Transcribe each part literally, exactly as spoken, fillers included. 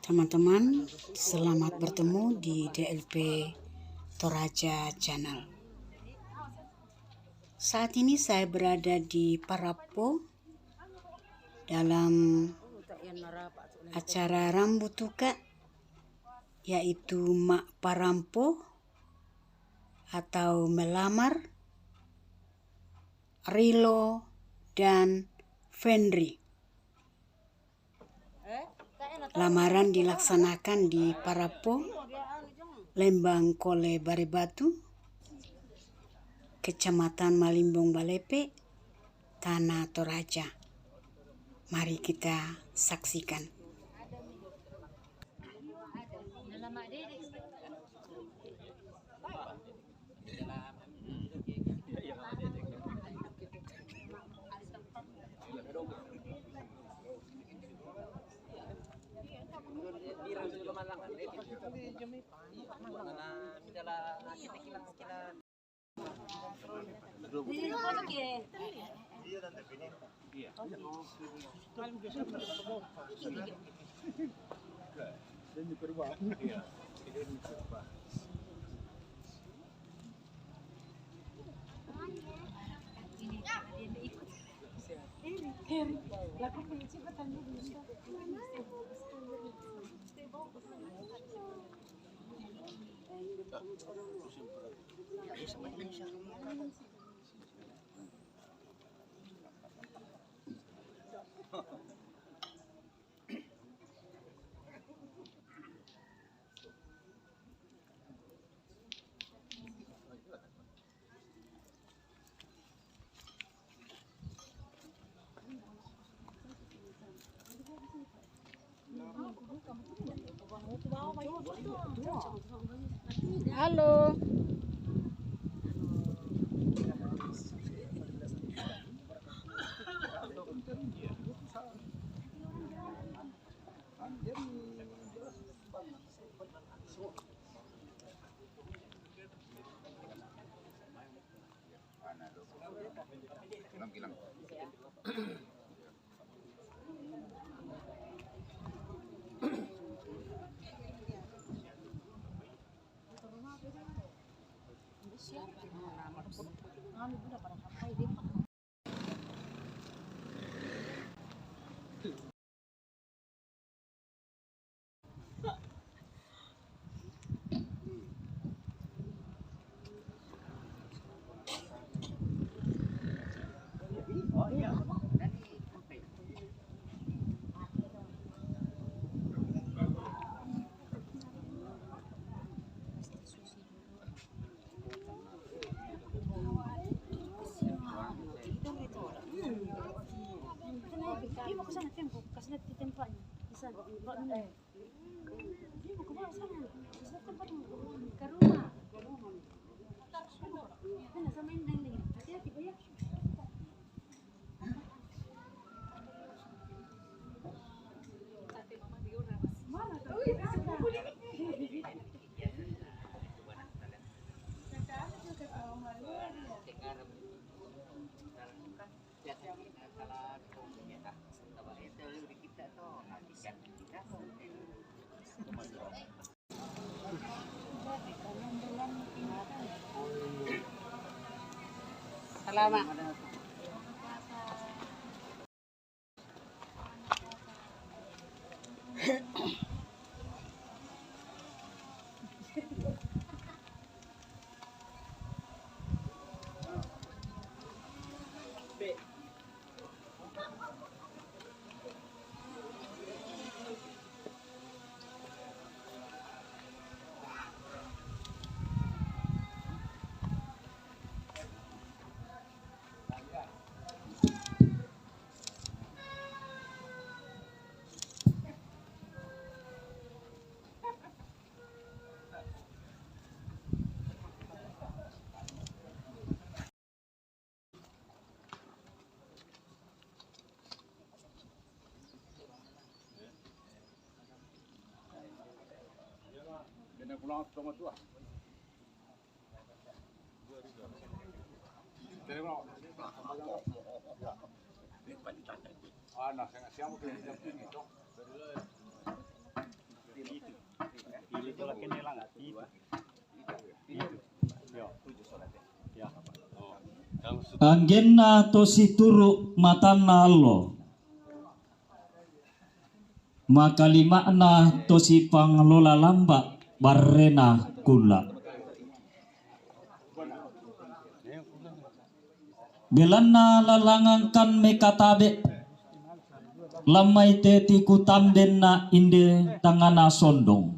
Teman-teman, selamat bertemu di D L P Toraja Channel. Saat ini saya berada di Parapo dalam acara rambu tuka, yaitu Mak Parampo atau melamar Rilo dan Fenri. Lamaran dilaksanakan di Parapo, Lembang Kole Barebatu, Kecamatan Malimbong Balepe, Tanah Toraja. Mari kita saksikan. Halo. Salamat. Ah, no, siamo che Anggenna to situru' matanna allo, makalima'na to sipanglola lamba' barrena kulla'. Belanna lalangangkan mekatabe' lammai te tikutambenna inde tangana sondong.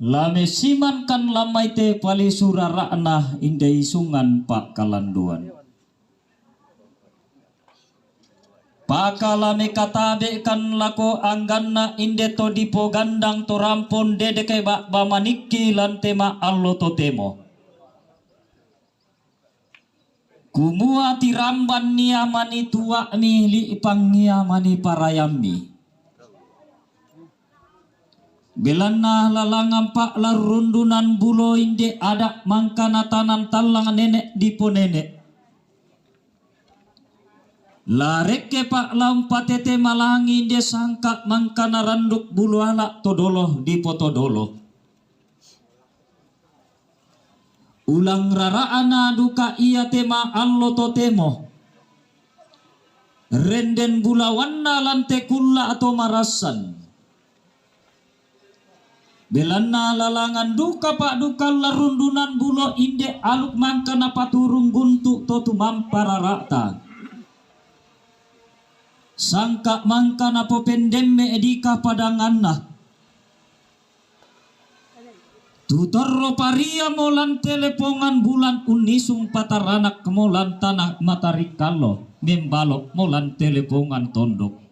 Lamesimankan lammai te palisurara'na inde isungan pa'kalanduan. Pakala mekatabe'kan lako angganna inde to dipogandang to rampon dedeke ba'ba manikki lante ma'allo totemo. Kumua tiramban nia mani tua'mi li'pang nia mani parayammi. Belanna lalangan pa'larrundunan bulo inde ada' mangkana tanan tallang nene' diponene'. La rekke pa'laum patete malangi inde sangka mangkana randuk bulu ala' to dolo dipotodolo. Ulang rara'na duka ia te ma'allo totemo. Renden bulawanna lante kulla' to marassan. Belanna lalangan duka pa'dukalla rundunan bulo inde aluk mangka napaturung guntu' to tumampa rara'ta. Sangka mangka napopendemme' dika padanganna. Tutorro pariamo lan telepongan bulan unnisung pataranakmo lan tana' matarikkalo, membalo'mo lan telepongan tondok.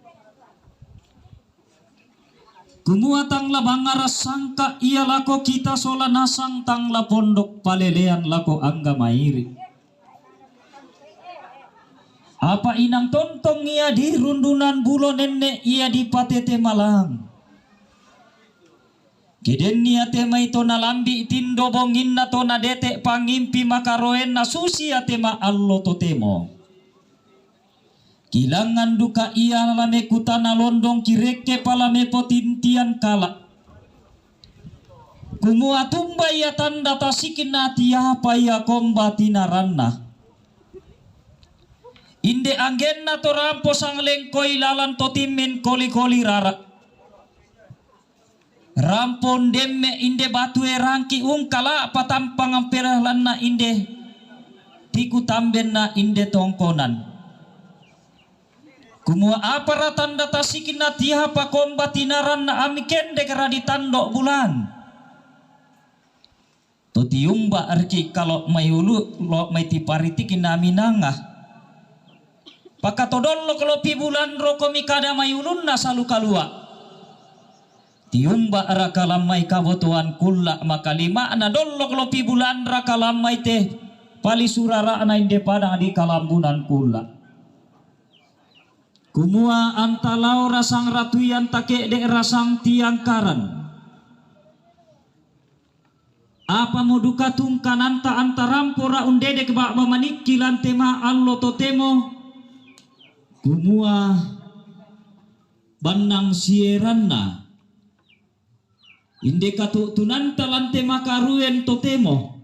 Kumua tang la bangara sangka ia lako kita sola nasang tang la pondok palelean lako angga mairi'. Apa inang tontong ia di rundunan bulo nenne' ia dipatete malang. Kedenni ia te mai to nalambi' tindo bonginna to nadete' pangimpi makaroenna susi ia te ma'allo totemo. Kilangan duka ia lame kutana londong kirekke palame potintian kala'. Kumua tumba ia tanda tasikna tiapa ia komba tinaranna. Inde anggenna to rampo sanglengkoi lalan to timmen koli-koli rara'. Rampon demme' inde batu erangki ungkala' patampang ampela lanna inde tikutambenna inde tongkonan. Kumua apara tanda tasikna tiapa komba tinaranna ami kendek ra ditando bulan. To tiumba' riki kalo' mai ulu, lo' mai tiparitiki naminanga. Pakatodollok lopi bulan roko mikada mai ulunna salu kalua'. Tiumba' raka lammai kabotoan kulla' makalima'na dollok lopi bulan raka lammai te palisurara'na inde padang di kalambunan kulla'. Kumua anta lao rasang ratuian take'de' rasang tiangkaran. Apamo duka tungkananta antarampora undedek ba'ba manikki lante ma'allo totemo, kumua bannang sieranna, inde katu'tunanta lante makaruen totemo.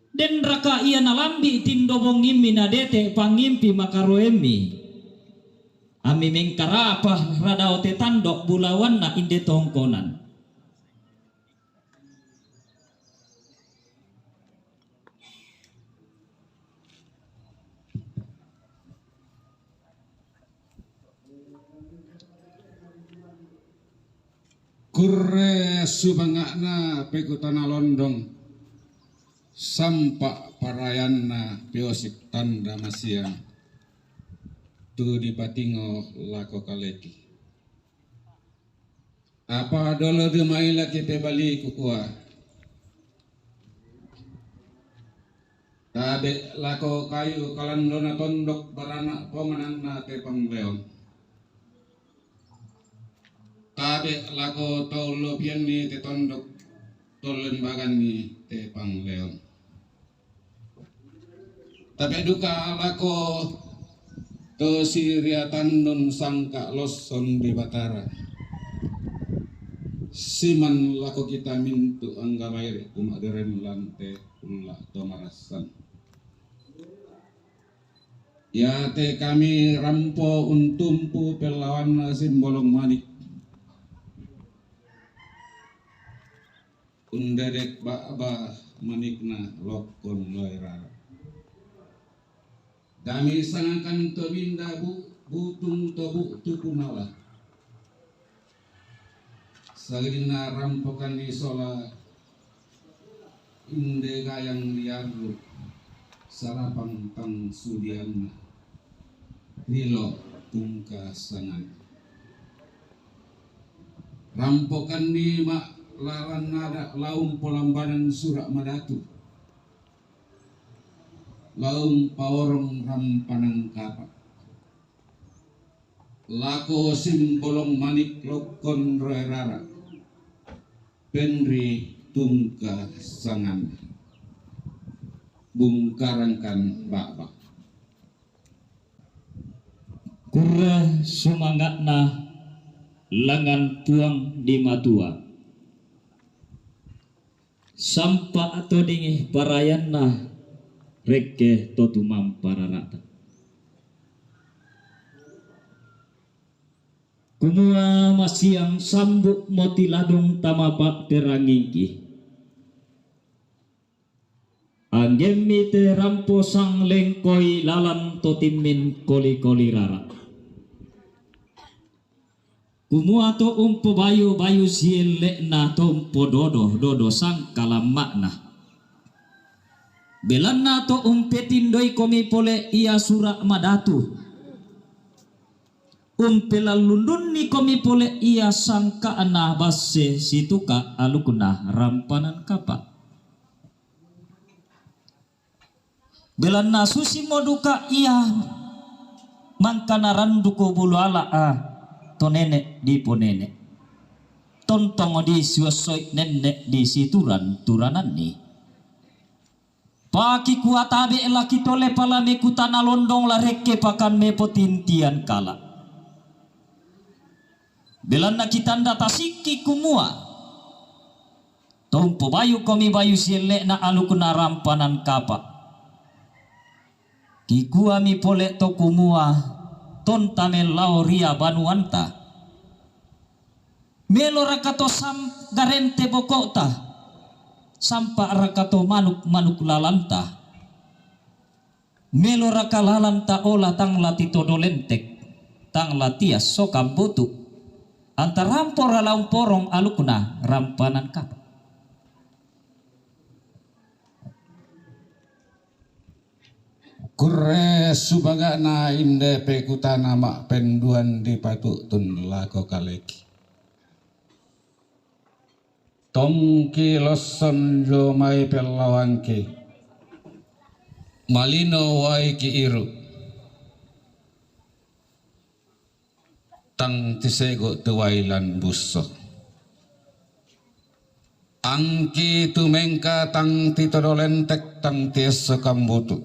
Denraka ia nalambi' tindo bongimmi nadete' pangimpi makaruemmi? Ami mengkarapa radao te tando bulawanna inde tongkonan. Kurre subanga'na pekutana londong, sampa' parayanna piosik tanda masiang, tu dipatingo lako kaleki. Apa dolo dumai laki pebali kukua. Tabe' lako kayu kalandona tondok barana' pongananna te pangleon. Tabe' lako tau lopianni te tondok tollembaganni te pangleon. Tabe' duka lako to siriatannun sangka losson di Batara. Siman lako kita mintu' angga mairi' kuma'deren lante kulla' to marassan. Iate kami rampo untumpu pellawanna Simbolong Manik, undedek ba'ba manikna lokkon loerara. Dami sangakan to binda bu-, butung to bu tukunala. Sagedinna rampokan isola inde gayang liarru sarapang pangsudianna rilo tungka sangan. Rampokanni ma laran nada laung polambanan sura madatu. Laung paorong rampanan kapa. Lako Simbolong Manik lokkon roerara. Penri tungka sangan. Bungkarangkan ba'ba. Kurre sumanga'na langngan Puang di Matua. Sampa todingi parayanna rekke to tumampa rara'ta. Kumua masiang sambu moti ladung tama pa'perangingki. Anggemmi te rampo sanglengkoi lalan to timmin koli-koli rara. Kumua to umpobayu-bayu sielle'na to umpododo-dodo sangkalamma'na. Belanna to umpetindoi komi pole ia sura madatu. Umpelallundunni komi pole ia sangka'na basse situka alukna rampanan kapa. Belanna susimo duka ia mangkana randuko bulu ala'a to nene' diponene'. Tontong disiuassoi nenne' di situran-turananni. Pakikua tabe' laki tole pala mekutana londong la rekke pakan mepo tintian kala. Belanna kitanda tasikki kumua, to umpobayu komi bayu sielle'na alukna rampanan kapa. Kikuami pole to kumua, tonta mellao ria banuanta. Meloraka to sam-, garente boko'ta, sampa'raka to manuk-manuk lalanta? Meloraka lalanta ola tang la titodo lentek, tang la tiasso kambutu? Antarampora laung porong alukna rampanan kapa. Kurre sumanga'na inde pekutana ma'penduan dipatu'tun lako kaleki. Tongki losson dio mai pellawangki, malino uaiki iru'. Tang tisego' tu uai lan busso. Angki tu mengka tang titodo lentek tang tiesso kambutu.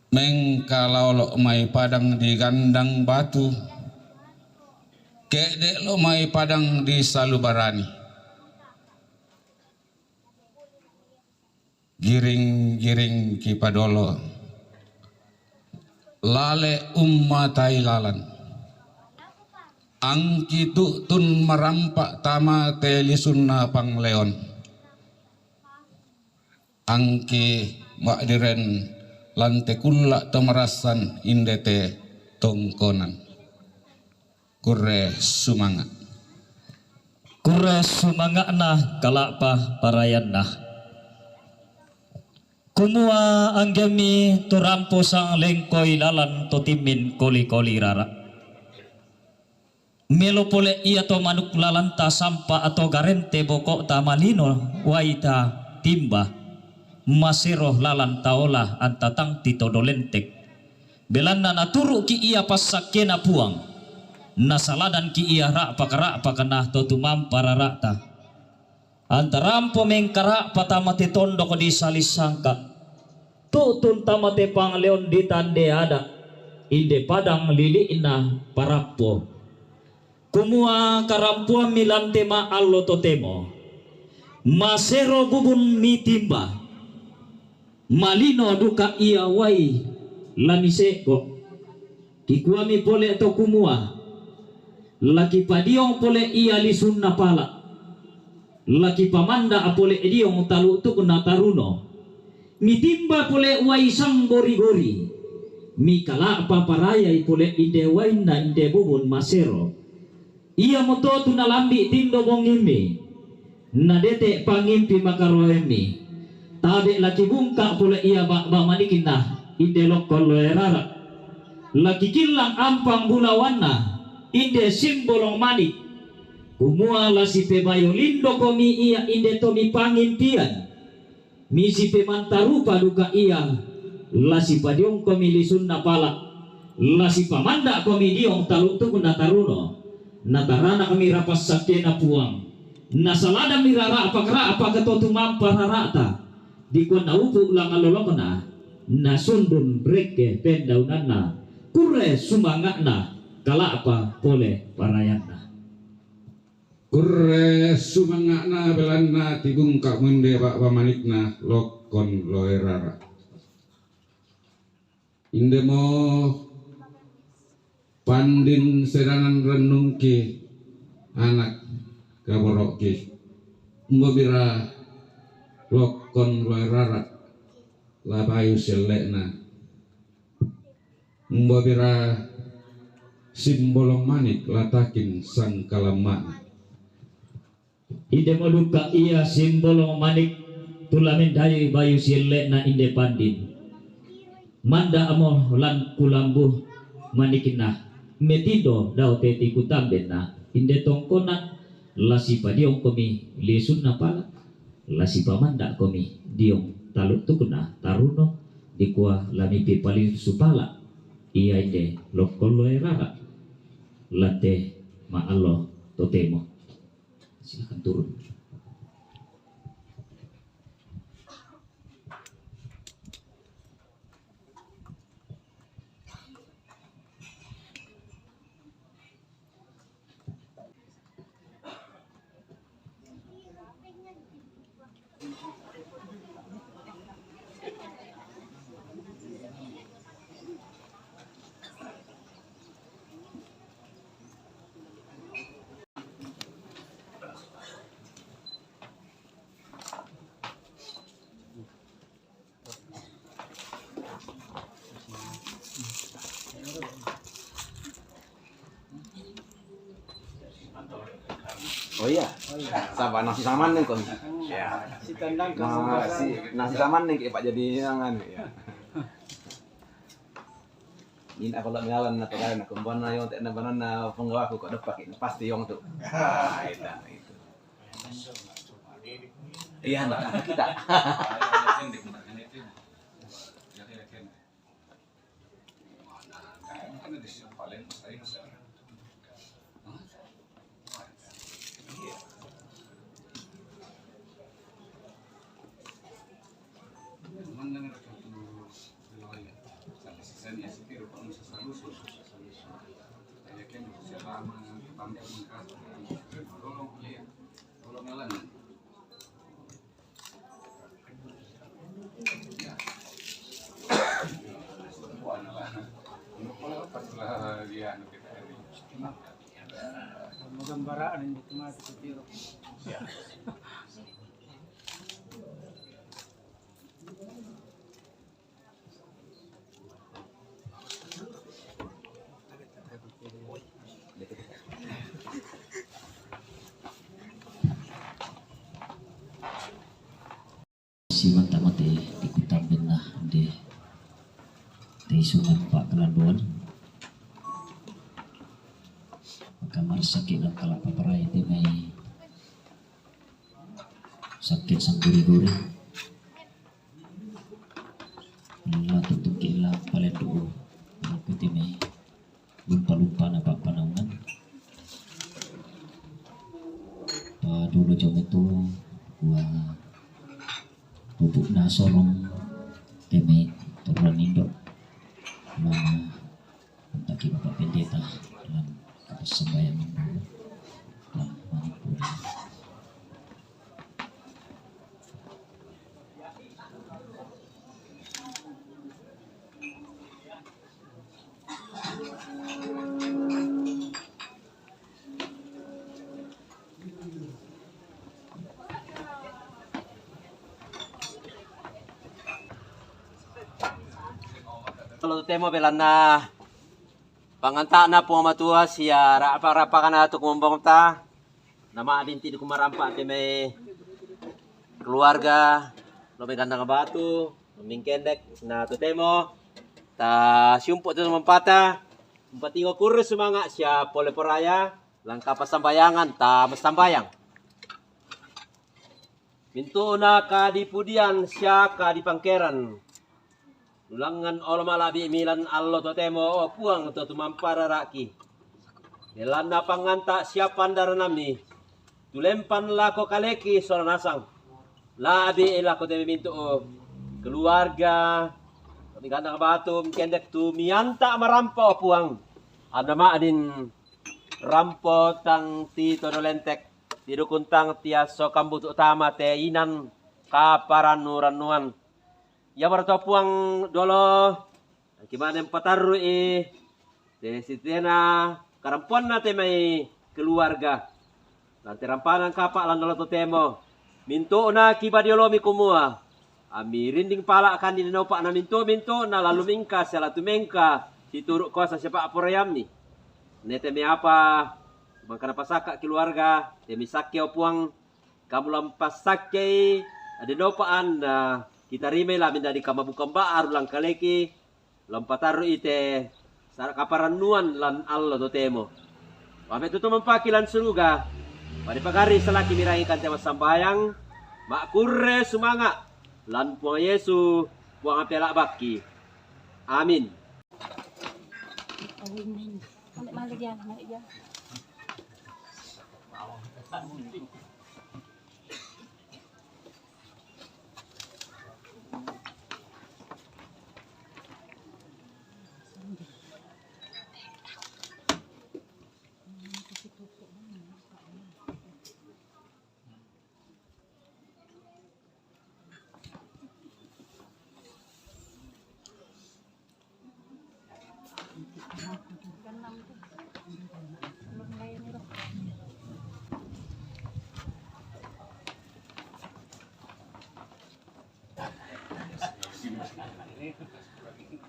Mengka laolo' mai padang di gandang batu. Ke'de' lo' mai padang di salubarani. Giring-giring kipadolo. Lale ummatai lalan. Angki tu'tun marampa' tama te lisunna pangleon. Angki ma'diren lan te kulla' to marassan inde te tongkonan. Kurre sumanga'. Kurre sumanga'na kala'pa parayanna. Kumua anggemmi to rampo sanglengkoi lalan to timmin koli-koli rara. Melo pole ia to manuk lalanta sampa' to garente boko'ta malino uaita timba, masero lalanta ola anta tang titodo lentek. Belanna naturu'ki ia passakkena Puang, nasaladanki ia ra'pak-ra'pakna to tumampa rara'ta. Antarampo mengkara'pa tama te tondok di Salissangka, tu'tun tama te pangleon di Tande Ada, inde padang lili'na parappo. Kumua karampoammi lan te ma'allo totemo, masero bubunmi timba, malino duka ia uai La mise'ko', kikuami pole to kumua, la kipadiong pole ia lisunna pala', la kipamanda' pole diong talu'tukna taruno. Mitimba pole uai sanggori-gori, mikala'pa parayai pole inde uainna inde bubun masero. Iamoto tu nalambi' tindo bongimmi, nadete' pangimpi makaroemmi. Tabe' la kibungka' pole ia ba'ba manikna inde lokkon loe rara'. La kikillang ampang bulawanna inde simbolong manik, kumua la sipebayo lindokomi ia inde to mipangimpian. Misipemantarupa duka ia, la sipadiongkomi lisunna pala', la sipamanda'komi diong talu'tukna taruno, nataranakmi rapassakkena Puang, nasaladammi ra'ra'pak-ra'pak to tumampa rara'ta, dikuanna upu' la mallolokna, nasundun rekke pendaunanna, kurre sumanga'na, kala'pa pole parayanna. Kurre sumanga'na belanna tibungka' mende ba'ba manikna lokkon loe rara'. Indemo pandin sedangan rennungki, anak kaboro'ki. Mbobira lokkon loe rara', la bayu sielle'na. Mbobira simbolong manik latakin sangkalamma'na. Indemo duka ia simbolong manik tu la mendayui bayu sielle'na inde pandin. Manda'mo lan kulambu manikna, metindo dao teti kutambenna inde tongkona, la sipadiongkomi lisunna pala', la sipamanda'komi diong talu'tukna taruno, dikua la mipipalisu pala' ia inde lokkon loe rara', la te ma'allo totemo. Silakan turun. Oh iya. Saba' nasi samanne ko. Ya. Nasi, nasi samanne ke Pak jadi yang anu ya. Ini aku lak mialan na pegawai na kumbana yong te na banana penggawaku ko depak ini pasti yong tu. Ah, itu, itu. Iya, ndak kita. Gambaraan yang ditemati kecil. Si manta mate di kutambenna de te isungan pa' kalanduan. Maka marsaki' langkala paparai te mai sakit sangguri-guri. La tutuki la palendu. Aku timi lupa-lupa na papanaungan. Padulu jam itu gua pupuk na sorong timi turun indo. Lama Entaki Bapak Pendeta dalam kapas sembahyang minggu. Nah, mari pulang. Allo totemo belanna panganta'na Puang Matua sia rapa-rapakna tu kumombongta. Nama'dinti duku marampa te mai keluarga, lo mai gandang batu, lo mai kendek, na totemo ta siumpu tu mampata, umpatingo kurre sumanga sia pole poraya, langka passambayangan ta massambayang. Mintu'na kadipudian sia kadipangkeran. Nulangngan olo mala'bi milan allo totemo, o Puang, to tumampa rara'ki. Belanna panganta sia pandaranammi, tulempan lako kaleki sola nasang. La'bi lako te mintu keluarga, gandang batu, kendek tu mianta marampa, o Puang. Anna ma'din rampo tang ti todo lentek, tidukun tang tiaso kambutu tama te inan kaparannu-rannuan. Ia berto Puang dolo, ki mane mpatarru'i te sitena karampuanna te mai keluarga. Lan te rampanan kapa lan dolo totemo. Mintu'na kiba diolomi kumua, ami rinding pala kani dinopa na mintu-mintu na lalu mingka sela tumengka situru kuasa sia pa'poraiammi. Nete me apa mangkana pasakka keluarga, te misakke, o Puang, kamu lampasakkei, ade nopaan na kitarimai la menjadi kamabu-kamba aru langkaleki, lampatarru ite sara kaparannuan lan allo totemo. Pame tutu mampaki lan suruga, pada pagari salaki mirangi kante massambayang, makkurre sumanga lan Puang Yesu, Puang ampela bakki. Amin.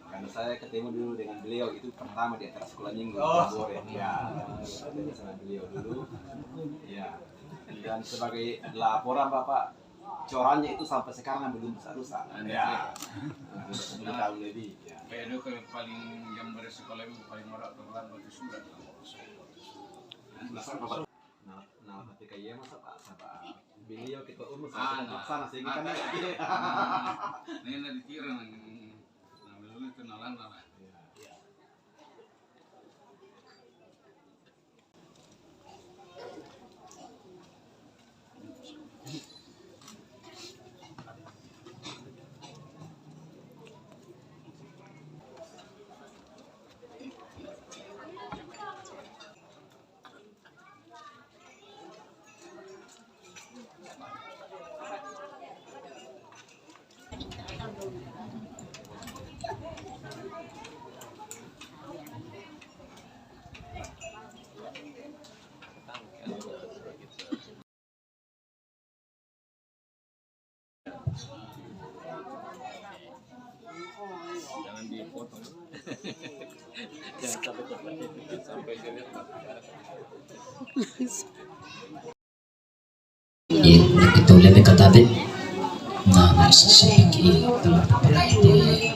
Karena saya ketemu dulu dengan beliau itu pertama di acara sekolah minggu. Oh. Di Bore. Ya, ketemu sama beliau dulu. Ya. Dan sebagai laporan Bapak, corannya itu sampai sekarang belum bisa rusak. Ada. Ya. Nah, sudah sepuluh tahun lebih. Ya. Kayak itu kalau paling yang beres sekolah itu paling merah terlambat itu sudah. Nah, nah, tapi kayak masa Pak, sama beliau kita umur Ah, sama nah. Sana sih kan. Ah, ini nanti kira nanti. Nah, belum itu nalan lah. Ya. Jangan dipotong. Jangan sampai terpotong. Sampai dia lihat. Iya, itu lebih kata deh. Nah, masih sedikit telah berperang itu.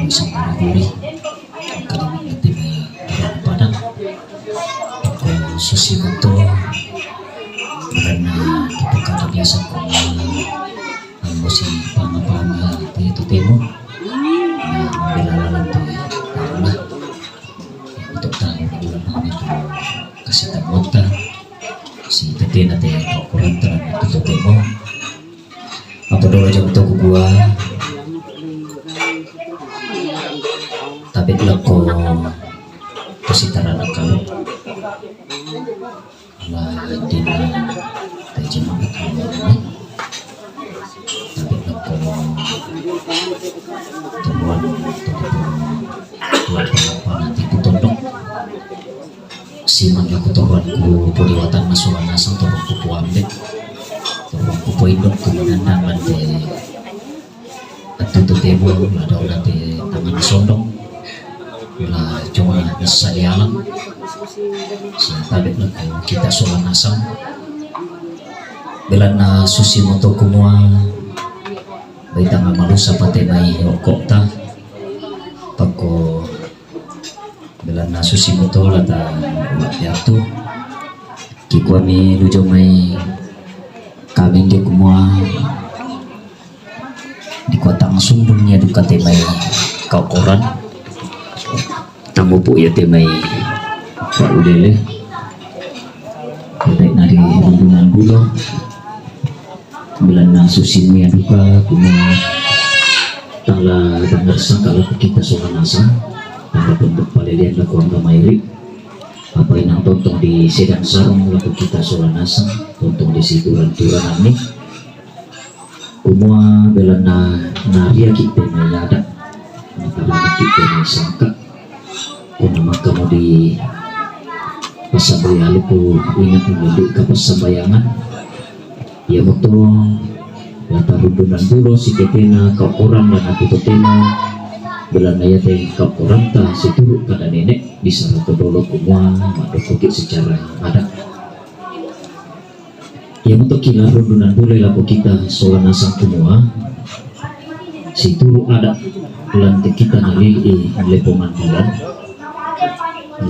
Bisa mengguri. Kadang lebih padang. Ko susi betul karena kita kada biasa ko musim panga-panga ti totemo na mambela lalan tu karena untuk tahu di dalam itu kasih tamuta si tetena te kurang terang tu totemo. Apa dolo jam tu gua tapi lako kasih terang kalau Ala dina tajamaat Allah. Tapi lako turuan turuan apa nanti kutondok. Siman aku turuan ku pudi watan masuan asal turuan ku puambe. Turuan ku puindok ku menandang ante. Atu Totemo la dau la te tangan sondong, la cuma nasa dialang. Sa tabe' lako kita sola nasang. Belanna susi moto kumua, bai tanga malusa pate mai okko'ta. Pakko belanna susi moto la ta ma'piatu. Kikuami lujo mai kami dio kumua, dikua tang sundunnya duka te mai kaukoran, tangupu ia te mai ulele, ia te nari hubungan bulo, belanna susi mia duka kumua, tala dengar sangka lako kita sola nasang, tala pondok palelean lako angga mairi, apa inang tontong di sedang sarung lako kita sola nasang, tontong di situran-turananni. Kumua belanna nariaki te mai ada, nataraki te mai sangka. Kuna maka mau di passambayang ku ingat menjadi kapassambayangan. Ia moto la tarundunan bulo sitetena kaukoran la natututena. Belanna ia te kaukoranta situru kada nene di sarako dolo kumua madokkoki secara adat. Ia moto kila rundunan bulo lako kita sola nasang kumua, situru adat lante kita nalili lepongan bulan,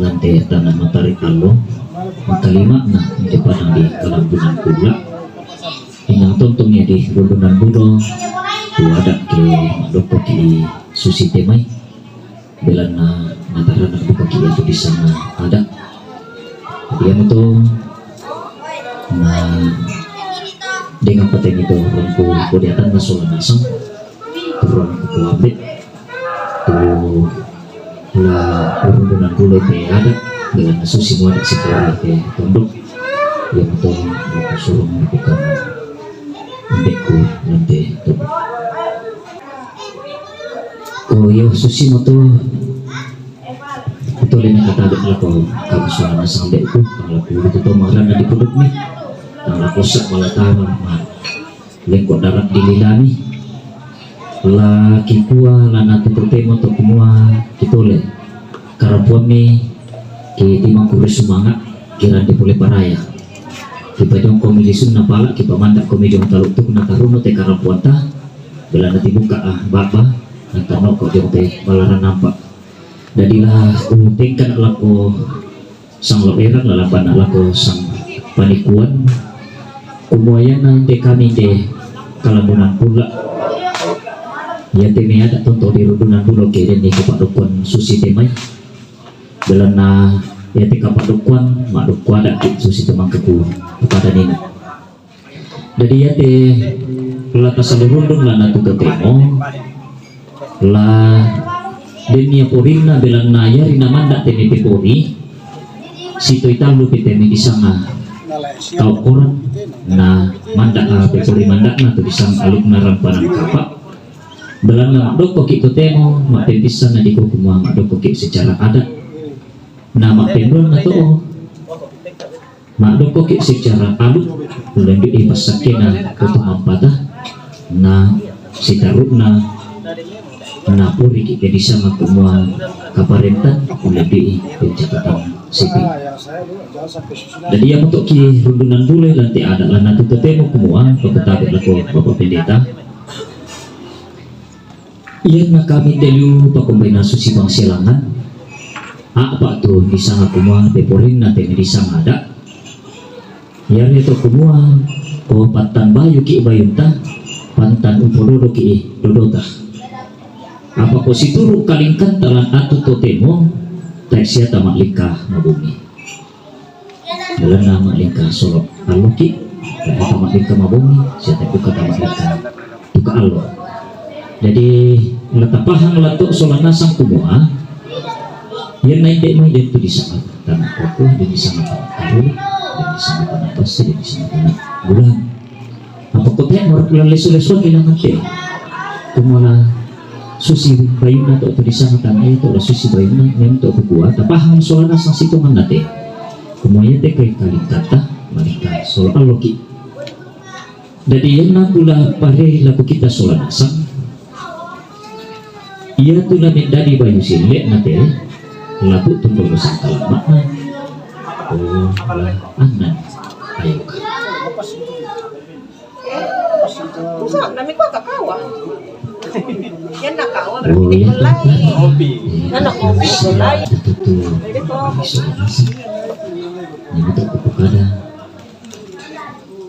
lante tana matari allo, makalima'na di padang di kalambunan kula. Inang tontong ia di rundunan bulo, tu adat ke madokkoki susi te mai. Belanna natarana dukaki ia tu disanga ada. Ia moto na dengan pateni to rongku kodiatan na sola nasang turun ku kuambe tu la urundunan bulo te ada. Belanna susi muada sikali te tondok. Ia moto aku suruh melakukan ambekku nanti tondok. Oh, iyo, susi moto. Itu lena kata ada lako kamu suara sampai itu kalau dulu itu maran di pondok nih. Kalau kosak malah tahu mah. Lengkok darat di lidani. La kikua la natu pertemo to kumua kitole. Karapuami ki timang kure sumanga kirang di pole paraya. Kita jong komi lisun na pala kita mandak komi jong taluk tu na taruno te karapuanta. Belanna tibuka ah baba, nantano ko jong te balaran nampak. Dadi la ku tengkan lako sang lo erang lalapan lako sang panikuan. Kumuayana te kami te kalambunan pula. Ia te me ada tonto di rundunan bulo ke den ni kepadukuan susi te mai. Belanna ia te kapadukuan madukua ada ki susi te mangkeku kepada nina. Dadi ia te la tasalurundung la natu totemo la den ia porinna belanna ia rina mandak te mete pori sitoi tallu pe te me disanga tau koran na mandak a pe pori mandakna tu disanga alukna rampanan kapa. Belanna madokko ki totemo mapempisana diko kumua madokko ki secara adat na mapendonna to. Madokkoki secara aluk ulendu'i passakkena to mampata na sitarru'na naporiki ke disanga kumua kaparentan ulendu'i pencatatan sipil. Jadi ia motoki rundunan bule lanti ada lanatu totemo kumua pakutabe lako Bapak Pendeta. Iyanna kami tellu pakombaina susi bangsilangan. A'pa tu disanga kumua peporinna tena disanga ada. Iyareto kumua ko pattan bayuki bayunta, pattan upododoki dodota. Apa ko situru kalingkanta lan atu totemo, tae sia tama lika mabumi. Belanna ma'lingka solo alloki, pada ma'lingka mabongi, sia tae duka ma'lingka duka allo. Jadi la tapahang lato sola nasang kumua, iyanna inde mai den tu disanga tana koko, den disanga tana karu, den disanga tana pasti, den disanga tana bulan. Apa ko tae mor la lesu-lesu bilangan te. Kumua la susi bayunna to tu disanga tana to la susi bayunna nem to kukua tapahang sola nasang sitonganna te. Kumua ia te kai kalingkata malingka sola alloki. Dadi iyanna kula parei lako kita sola nasang. Iya tu la mendadi bayu silek na te, laku tunggu sangkal makna. Oh, la anan. Ayo. Usa, nami ko ka kawa. Yan na kawa, oh, berarti iya, ko lain. Hobi. Yan na hobi ko lain. Betul. Jadi ko. Ini tak apa kada.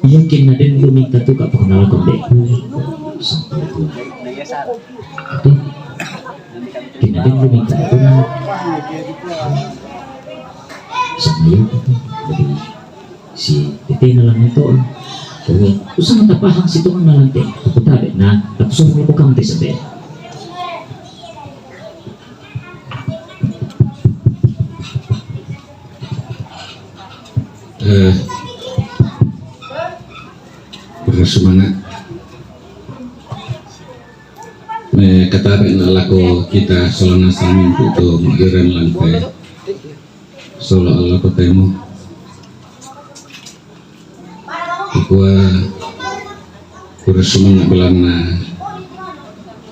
Iya, ken na den lumingkat tu ka pakanalan ko dek ku. Sampai tua. Itu. Ken na den lumingkat tu. Sama iya tu. Jadi, si tete na lang itu. Oh, usa na tapahang si tukang na lang te. Aku tabe na, aku suruh melakukan te sebe. Eh, bersemangat. Me katabe na lako kita Sola Nasang tu magiran lantai. Sola Allah ko temo. Kua kura sumanga belana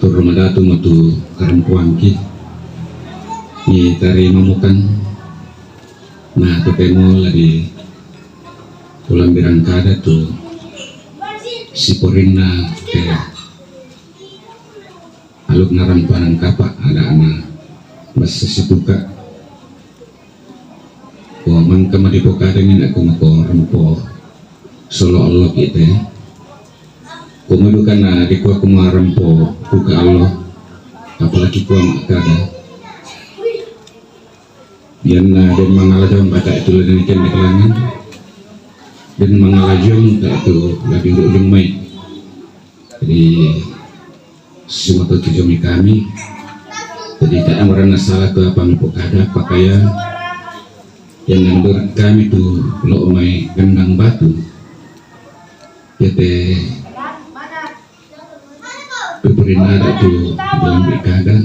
turu madatu matu karampuangki. Ni tari mamukan. Nah, tu temo lagi pulang birang kada tu si porinna te aluk narampanang kapa ada ana basa situka. Ko mangka madipo kada mina ku mako rampo solo Allah kita. Ko mudukan na di kua ku marampo buka Allah, apalagi kua makada. Yan na den mangalajong bata itu la den ikan di kalangan. Den mangalajong tak itu la di ujung mai. Jadi, sumato tuju mi kami. Jadi, tak amran na salah tu apa mi pokada pakaian. Yang nambur kami tu lo mai kandang batu. Tete peperinada tu dalam kada.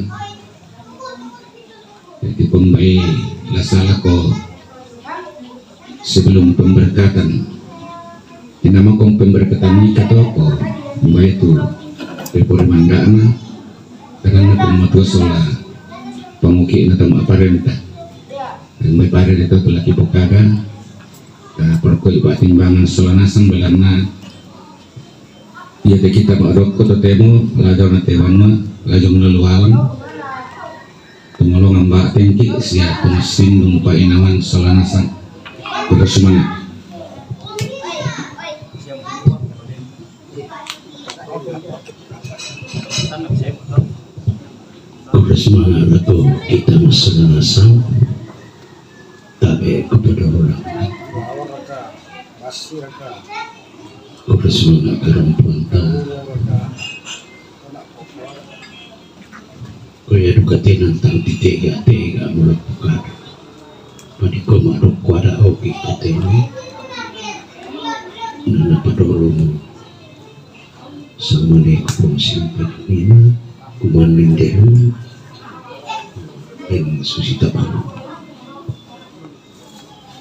Jadi pembai la salah ko sebelum pemberkatan. Inama kong pemberkatan ni kato ko pembai tu pepuri mandana. Kadang na pematua sola panguki na tama parenta. Pembai parenta tu laki pokada. Perkoi ba timbangan Sola Nasang belana. Iya te kita ba dokko to temo, lajong na tewanna, lajong na lualang. Tumolong amba tengki sia tumasindung pa inawan Sola Nasang. Terus semangat. Terus semangat tu kita ma Sola Nasang. Tabe kepada orang. Terus semangat karampuan ta. Ko iya duka tenang tang titega-tega mula buka. Padi ko madok ko ada oke ko tene. Nana padolo mo. Sama ne ko pong simpan nina. Kuman mendelu. Dan susi tabalu.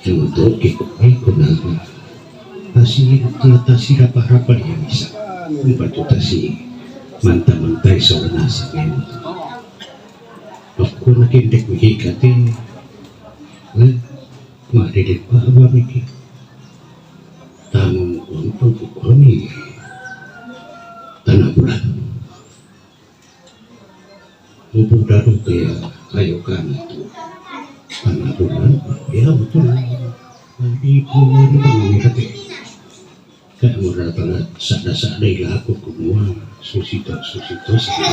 Yang untuk ikut aku nama. Tasi, tasi rapa-rapa dia bisa. Empat tu tasi. Mantap-mantai Sola Nasang yang. Aku nak indek mikir kati. Eh, mak dedek apa mikir. Tamu untuk kami. Tanah bulan. Mupu dadu kaya kayu kami tu. Tanah bulan, ya betul. Di pulau ni bang ni kate. Kaya murah tanah sada-sada ila aku kumua. Susito, susito, susito.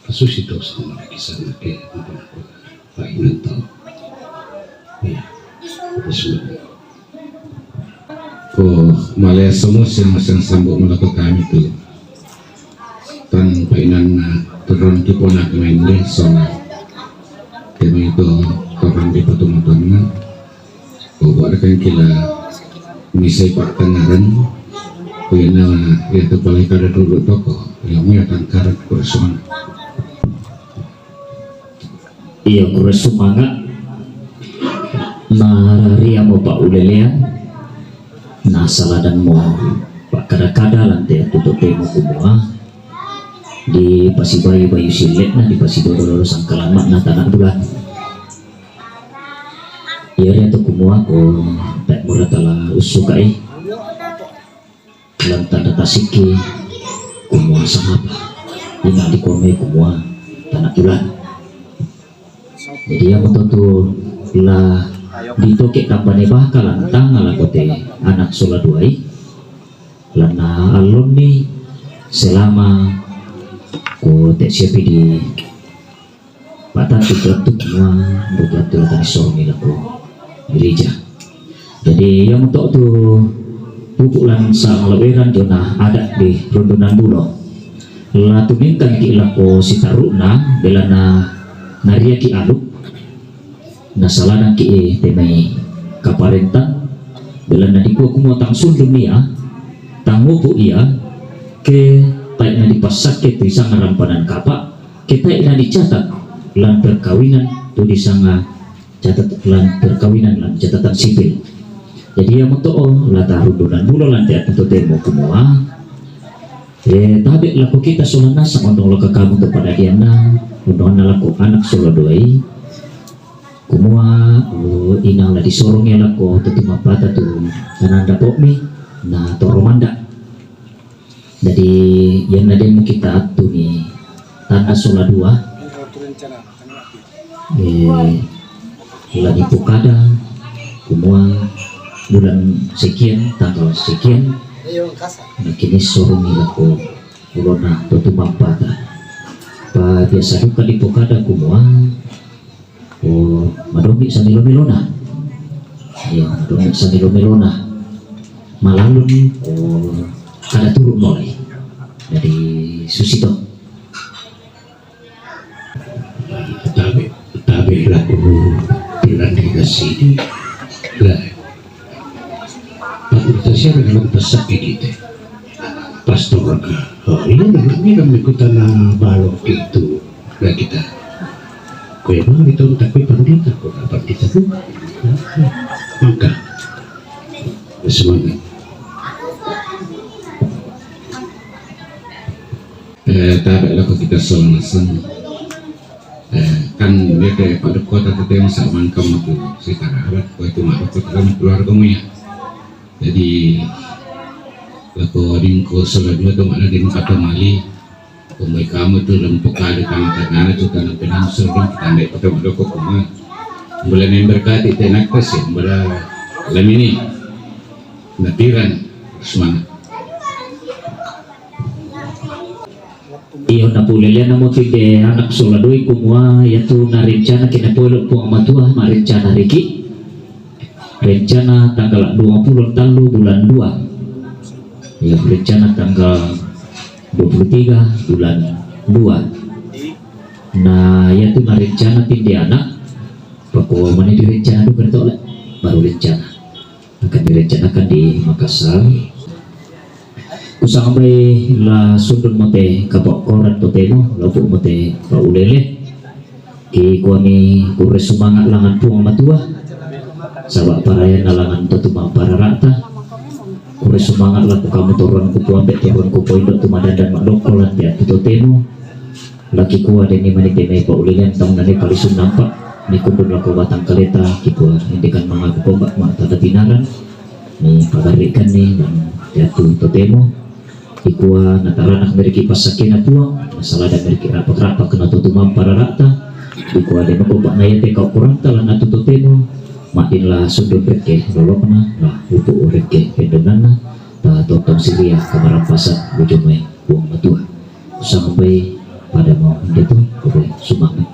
Susito sama lagi sana ke apa aku. Painan tau. Ya. Bismillah. Ko malaya somo siang masang sambu malako kami tu. Tan painan na turun ki pona kemain deh sona. Kami tu turun di patumatuan na. Ko buat kan kila misai pak tangaran. Ko yana ya tu palai kada dulu toko. Yang ya tangkaran kursuan. Iya, kura sumanga. Nararia mo pa ulelean. Nasaladan mo pakkada-kada lan te atu totemo kumua, dipasibayu-bayu sille'na, dipasidoro-doro sangkalamma'na tana bulan. Iariatu kumua ko tae' mura tala ussuka'i lan tanda tasikki kumua sangapa. Ina dikua mai kumua tana bulan. Jadi, iamoto tu la ditoke' tambane baka lantanga lako te anak sola duai, lanna allonni selama ko te siapi di patatu tu attu mua, butu attu la tani sorongni lako gereja. Jadi, iamoto tu pupu lan sanglaweran jona ada' di Rundunan Bulo. La tumengkanki lako sitarru'na, belanna nariaki alu, nasaladangki te mai kaparentang, belanna dikua kumua tang sundun ia, tang upu ia, ke tae' nadipassakke tu disanga rampanan kapa', ke tae' nadicata' lan perkawinan tu disanga catat-, lan perkawinan lan catatan sipil. Jadi, iamoto la ta Rundunan Bulo lan te atu totemo kumua, eh, tabe' lako kita sola nasang ondong lako kamu to padadianna, ondonganna lako anak sola duai, kumua, oh, inang la disorong ia lako to tumappata tu tananda po'mi, na torro manda'. Jadi, ianna de' mukita attu ni tanda sola dua, eh, la dipokada kumua bulan sekian, tanggal sekian, nakini sorongi lako ulona to tumappata. Pa biasa duka dipokada kumua, oh, madommi samelo-melona. Iya, madommi samelo-melona. Malalun, oh, kada turu' nolai. Jadi, susito. Tabe', tabe' lako piran di kasidi. Lah. Pakutasiara dengan pasakit itu. Pastor ka. Oh, ini, ini, ini kutana balo itu. Lah kita. Kue bang itu tak kue pandita, kue pandita tu. Maka. Semangat. Eh, tabe' lako kita sola nasang. Eh, kan dia ke pada kota tu yang sama kamu tu. Saya tak harap kau itu mak kota kamu keluargamu ya. Jadi, lako dingko sola dua tu makna dingko kata mali. Kumbai kamu tu lempuk kali tanah-tanah tu tanah pinang sola kita ambil kota mak kota kuma. Boleh memberkati tenak pasi, boleh lamini. Napiran, semangat. Iyo, napauleleanna mo tinde anak sola doi kumua, iatu narencana kina polo Puang Matua, marencana riki. Rencana tanggal dua puluh tallu bulan dua. Iyo, rencana tanggal dua puluh tiga bulan dua. Nah, iatu narencana tinde anak, pako mani direncana duka to le, baru rencana. Akan direncanakan di Makassar. Kusambai la sundun mo te kapokkoran totemo, la upu' mo te paulele. Kikuami kurre sumanga' langan Puang Matua, saba' parayanna langan to tumamparara'ta. Kurre sumanga' lako kamu toruan kupoambe', toruan kupoindo' tu madandan madokko lan te atu totemo. Lakikua denni mani te mai paulelean taunna ne palisu nampa, ni kundun lako batang kaleta, kikua indekan mangaku komba ma'tanda pinaran, ni pagarri'kanni lan te atu totemo, kikua nataranak meriki passakkena Puang, nasalada meriki rapak-rapak na to tumamparara'ta, kikua de makomba na iate kaukuranta lan atu totemo, ma'din la sundun rekke lolokna, la upu' rekke pendonanna, ta tontong siria kamarampasan ujung mai Puang Matua. Sampai pada mau itu, oke, semangat.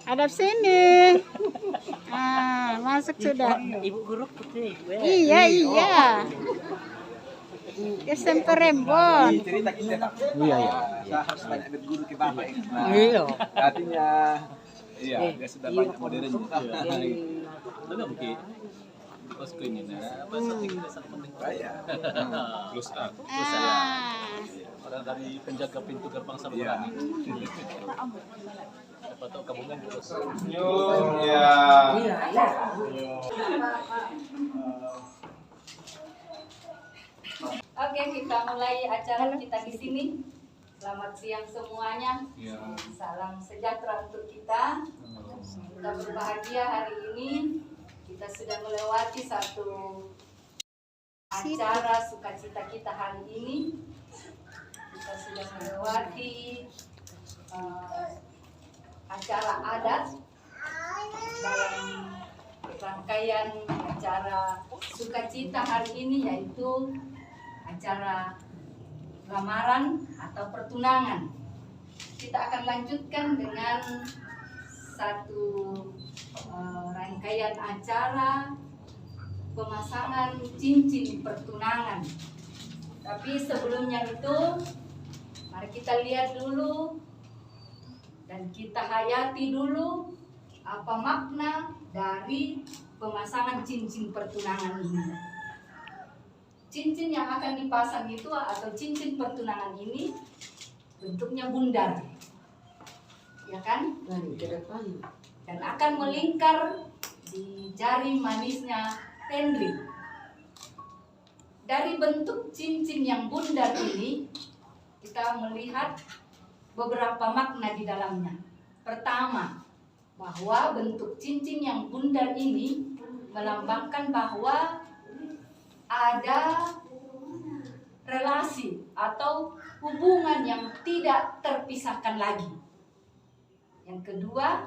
Hadap sini. Ah, masuk sudah. Ibu guru putih. Iya, iya. S M P Rembon. Iya, iya. Saya harus banyak berguru ke Bapak ini. Nah, iya. Artinya, iya, dia sudah banyak modern. Iya. Benar, mungkin. Bosku ini, nah, apa, penting kita sangat penting. Iya. Plus, ah. Ah. Orang dari penjaga pintu gerbang Saburan. Iya. Siapa tahu gabungan terus. Yo, ya. Oke, kita mulai acara kita di sini. Selamat siang semuanya. Ya. Salam sejahtera untuk kita. Kita berbahagia hari ini. Kita sudah melewati satu acara sukacita kita hari ini. Kita sudah melewati eh, acara adat dalam rangkaian acara sukacita hari ini, yaitu acara lamaran atau pertunangan. Kita akan lanjutkan dengan satu eh, rangkaian acara pemasangan cincin pertunangan. Tapi sebelumnya itu, mari kita lihat dulu dan kita hayati dulu apa makna dari pemasangan cincin pertunangan ini. Cincin yang akan dipasang itu atau cincin pertunangan ini bentuknya bundar, ya kan? Dan akan melingkar di jari manisnya Penri. Dari bentuk cincin yang bundar ini, kita melihat beberapa makna di dalamnya. Pertama, bahwa bentuk cincin yang bundar ini melambangkan bahwa ada relasi atau hubungan yang tidak terpisahkan lagi. Yang kedua,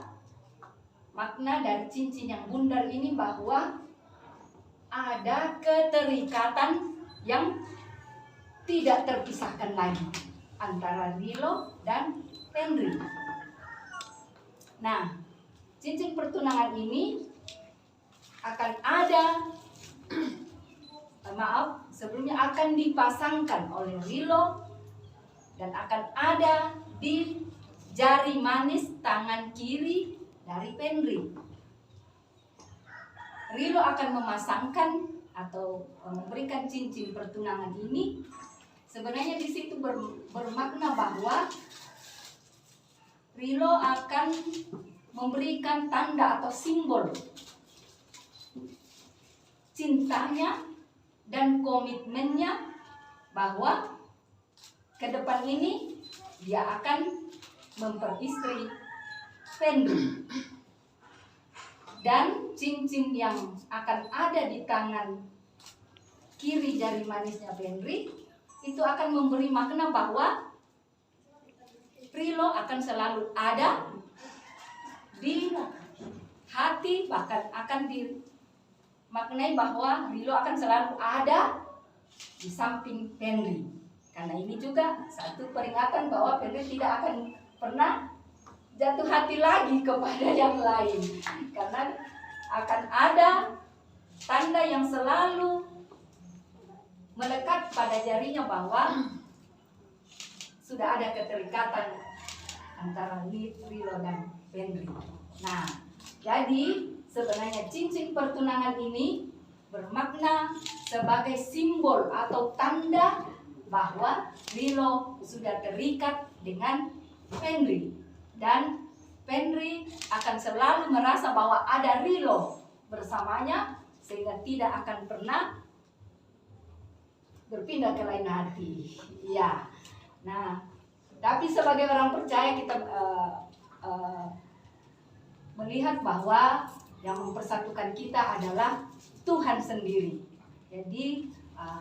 makna dari cincin yang bundar ini bahwa ada keterikatan yang tidak terpisahkan lagi antara Rilo dan Penri. Nah, cincin pertunangan ini akan ada, maaf, sebelumnya akan dipasangkan oleh Rilo dan akan ada di jari manis tangan kiri dari Penri. Rilo akan memasangkan atau memberikan cincin pertunangan ini. Sebenarnya di situ ber- bermakna bahwa Rilo akan memberikan tanda atau simbol cintanya dan komitmennya bahwa ke depan ini dia akan memperistri Penri. Dan cincin yang akan ada di tangan kiri jari manisnya Penri itu akan memberi makna bahwa Rilo akan selalu ada di hati, bahkan akan dimaknai bahwa Rilo akan selalu ada di samping Penri. Karena ini juga satu peringatan bahwa Fenri tidak akan pernah jatuh hati lagi kepada yang lain, karena akan ada tanda yang selalu melekat pada jarinya bahwa sudah ada keterikatan antara Li-, Rilo dan Fenri. Nah, jadi sebenarnya cincin pertunangan ini bermakna sebagai simbol atau tanda bahwa Rilo sudah terikat dengan Fenri, dan Fenri akan selalu merasa bahwa ada Rilo bersamanya, sehingga tidak akan pernah berpindah ke lain hati. Iya. Nah, tapi sebagai orang percaya, kita, eh, eh, melihat bahwa yang mempersatukan kita adalah Tuhan sendiri. Jadi, eh,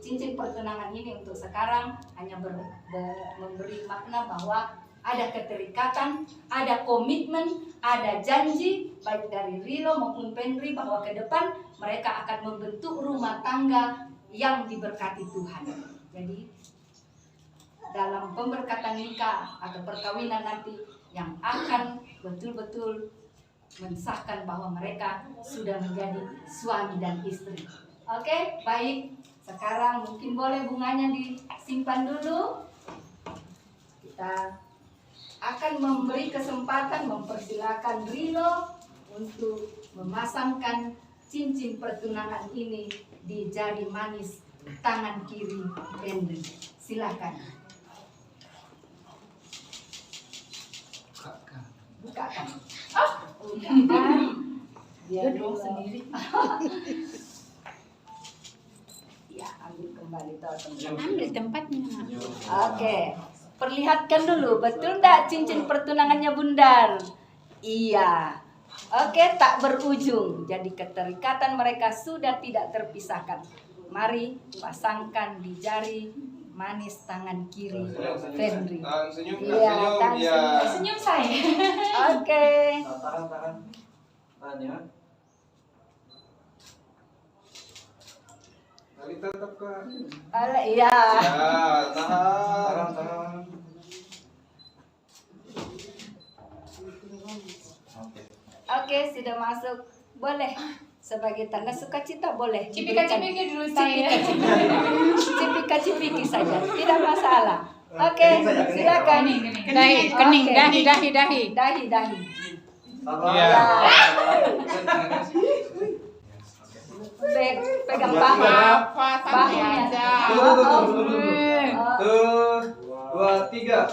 cincin pertunangan ini untuk sekarang hanya ber-, ber-, memberi makna bahwa ada keterikatan, ada komitmen, ada janji, baik dari Rilo maupun Fenri, bahwa ke depan mereka akan membentuk rumah tangga yang diberkati Tuhan. Jadi, dalam pemberkatan nikah atau perkawinan nanti, yang akan betul-betul mensahkan bahwa mereka sudah menjadi suami dan istri. Oke, baik. Sekarang mungkin boleh bunganya disimpan dulu. Kita akan memberi kesempatan, mempersilakan Rilo untuk memasangkan cincin pertunangan ini di jari manis tangan kiri Fenri. Silakan. Bukakan. Oh, bukakan. Dia dong sendiri. Ya, ambil kembali, toh, teman-teman. Ambil tempatnya. Oke. Perlihatkan dulu, betul ndak cincin pertunangannya Bundar? Iya. Oke, tak berujung. Jadi keterikatan mereka sudah tidak terpisahkan. Mari pasangkan di jari manis tangan kiri Fenri. Tahan senyum, tahan senyum. Iya, tahan senyum. Senyum, say. Oke. Nah, tahan, tahan. Tahan, ya. Tali tatap, Kak. Alah, iya. Ya, tahan. Tahan, tahan. Oke. Oke, sudah masuk. Boleh. Sebagai tanda sukacita boleh diberikan. Cipika-cipiki dulu saya. Cipika-cipiki. Cipika-cipiki saja. Tidak masalah. Oke, silakan. Kening, kening. Dahi, kening, oke. Dahi, dahi, dahi. Dahi, dahi. Iya. Ya. Pe-, pegang paha. Apa, santai aja. Tunggu, tunggu, tunggu, tunggu, tunggu. Oke. Satu, dua, tiga.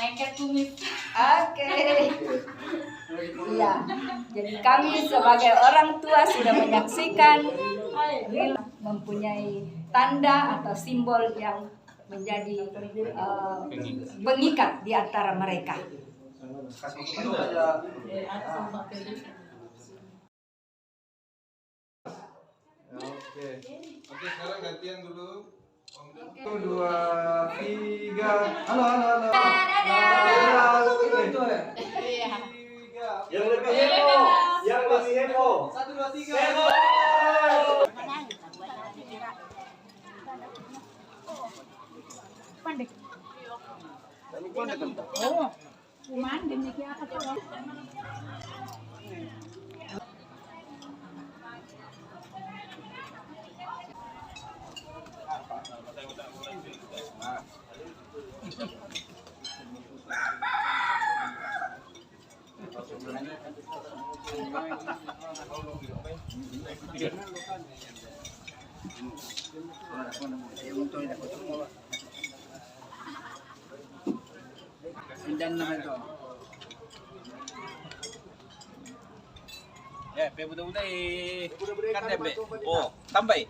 Lengket kumis. Oke. Iya. Jadi kami sebagai orang tua sudah menyaksikan Rilo mempunyai tanda atau simbol yang menjadi, eh, pengikat di antara mereka. Oke. Oke, sekarang gantian dulu. Satu, dua, tiga. Halo, halo, halo. Dadah. Dadah. Tiga. Yang lebih heboh. Yang lebih heboh. Satu, dua, tiga. Heboh. Pandai. Oh. Cuman demikian apa tuh? Pindan naman ito. Ya, pe buda-buda eh. Kan tembe. Oh, tambay.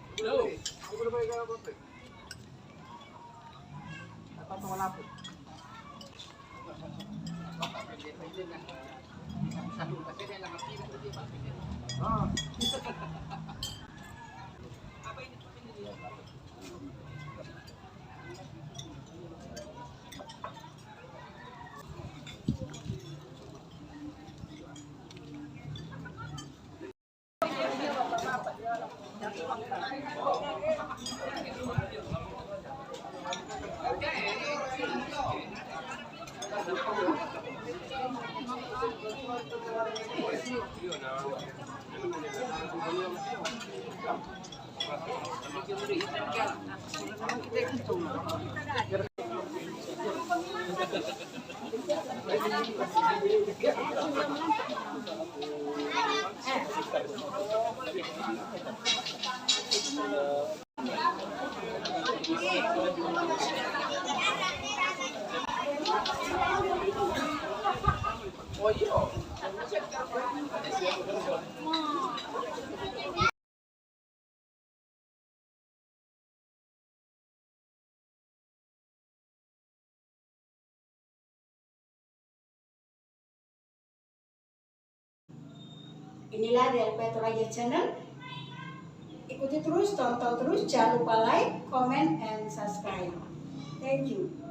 Inilah Del Petro Raja Channel. Ikuti terus, tonton terus. Jangan lupa like, comment, and subscribe. Thank you.